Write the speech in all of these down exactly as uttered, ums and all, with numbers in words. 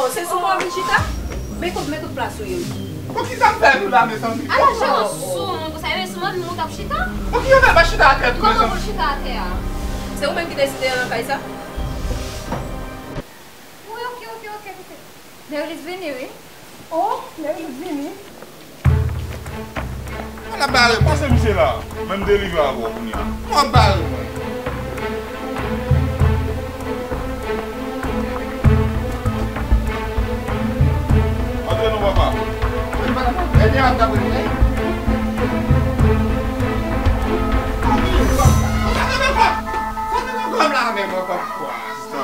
Oh, se sou mwen w vin chita? Men kout, men kout plas ou ye. Bon, ki sa m fè nou la, mezanmi? Ala jan w sou moun konsa, e sou moun moun k ap chita? Bon, ki yo fè pa chita atè tou, mezanmi? Kòman pou l chita atè a? Se ou menm ki deside nan kay sa? Wi, oke, oke, oke, oke. Merlis vini, wi. Oh, Merlis vini. Ala bare mwen. Pase misye la. Men m delivre avè w kounye a. Mwen bare mwen. Antre non, papa. Ebyen, ap dabre mwen. Sa te nan kòm la menm ankò. Sista.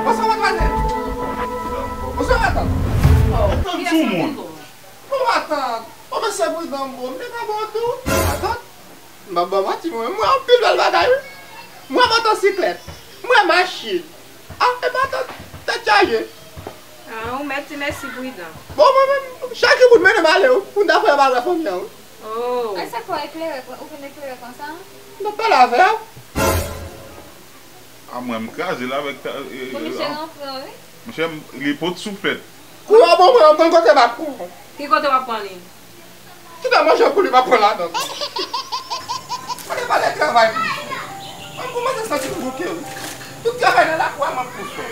Bonswa, madmwazèl. Bonswa, matant. Matant sou moun. Bon, matant. Bon, mesye pridan, bon, m te ka ba w tou. Matant, m ap ba w manti, mwen, m wè anpil bèl bagay, wi. M wè motosiklèt. M wè machin. Ah, e matant, tèt chaje. Ah, ou mèt di mèsi pridan. Bon, mwen menm, chak jou pou n mennen m ale, wi. Pou n ta fè mal wè fanmi an, wi. Oh. Ay, sa fè w eklere, ou vin eklere konsa? M t ap pale avè w. A mwen, m kraze l avèk ta- e, Bon, e, misye an- ranfle, wi. Monchè, m- li pot souflèt. Kouran bon mwen, m konn kote m ap pran. Ki kote w ap pran li? Kite manje pou li, m ap pran ladan. Mwen te pale travay pou li. Mwen kòmanse santi m bouke, wi. Tout travay nan lakou a, mwen pou fè.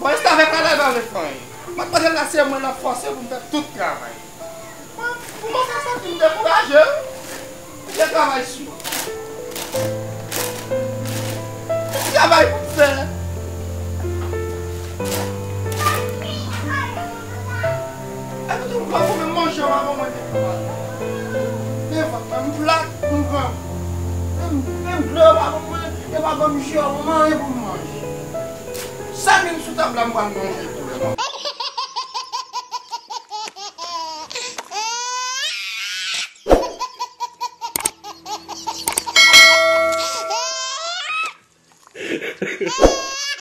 Bon, restavèk la, la, la, le fanyen. Mwen pandan la, se mwen nan fòse pou m fè tout travay. Mwen, pou mwen, sa santi m dekouraje, wi. M te travay sou. M travay pou m fè. Epi tou, m pa pou mwen manje, maman mwen te fè. Men vant mwen, m plat, m grangou. Menm, menm dlo yo pa pou mwen, yo pa ban m je, yo pa ban m anyen pou m manje. Sa menm sou tab la, m pral manje.